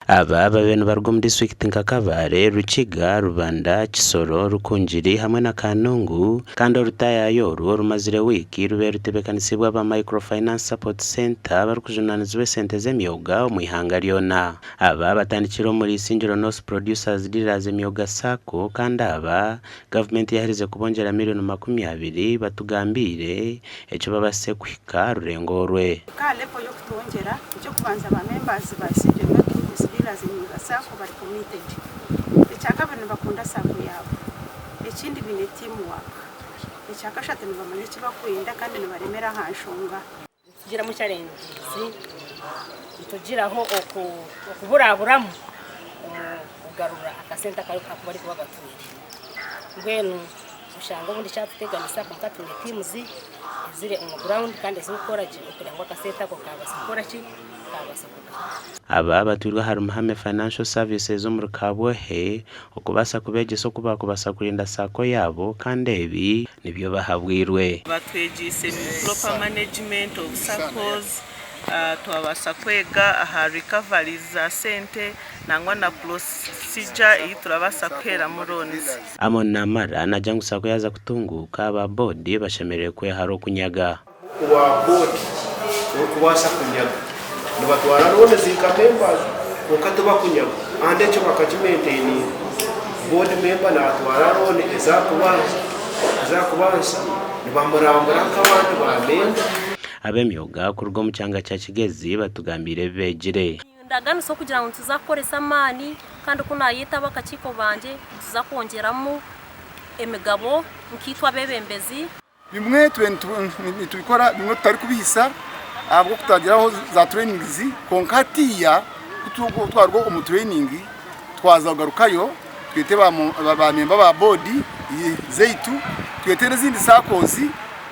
Aba babaire nibaruga omu disiturikiti nka Kabale, Rukiga, Rubanda, Kisoro, Rukungiri hamwe na Kanungu kandi orutaayaayo oru orumazire wiiki rubaire rutebeekanisiibwe aba Micro Finance Support Centre abarikujunaanizibwa esente z'emyoga omu ihanga ryona. Aba batandikire omuri Isingiro North Producers Dealers Emyoga Sacco kandi aba gavumenti yaherize kubongyera milioni 20 batugambiire eki babaasise kuhika aha rurengo orwe. Ka level y'okutwongyera, eky'okubanza ba members ba Isingiro North Produce Dealers Emyoga Sacco bari committed. Ekyakabiri nibakunda Sacco yaabo. Ekindi baine team work. Ekyakashatu nibamanya eki bakwenda kandi nibaremera aha nshonga. Nitugiramu challenges, nitugiraho okuburaburamu omu kugarura akasente aku barikuba batwire. Mbwenu oshanga obundi kyatuteganisa kwonka twine teams eziri omu ground kandi ezirikukora gye okugira ngu akasente ako kabaasa kukora ki, kabaasa kugaruka. Aba batwirwe ahari Muhame Financial Services omuri Kabwohe okubaasa kubeegyesa oku baakubaasa kurinda Sacco yaabo kandi ebi nibyo bahabwirwe. Batwegyeise proper management of Saccos, twabaasa kwega aha recoveries za sente nangwa na procedure ei turabaasa kuheeramu loans. Amon Namara naagira ngu Sacco yaaza kutunguuka, aba boodi bashemereire kwehara okunyaga. Owa boodi orikubaasa kunyaga. Nibatwara loans nka members kwonka tibakunyaga and ekyo bakakimaintaininga. Board member natwara loan ezakubanza ezakubanza nibamurambura nk'abandi ba member. Ab'emyoga kuruga omu kyanga kya Kigezi batugambiire ebi beegire. Nindaganisa okugira ngu nituza kukoresa amaani kandi ku naayeta ab'akakiiko bangye nituza kwongyeramu emigabo nkaitwe abeebembezi. Bimwe tube nitubikora bimwe tutarikubihisa ahabw'okutagiraho za trainings kwonka hatiiya ku twaruga omu training twaza kugarukayo twete ba memba ba boodi zaitu twete n'ezindi SACCOs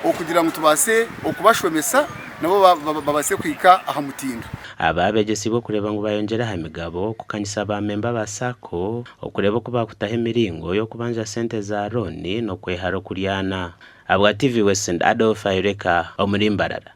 okugira ngu tubaase okubashomesa nabo babaase kuhika aha mutindo. Aba beegyesiibwe okureeba ngu bayongyera aha migabo kukanyisa ba memba ba SACCO Okureeba oku baakutaho emiringo y'okubanja sente za looni n'okwehara okuryana. Ahabwa TV West ndi Adolf Ayoreka omuri Mbarara.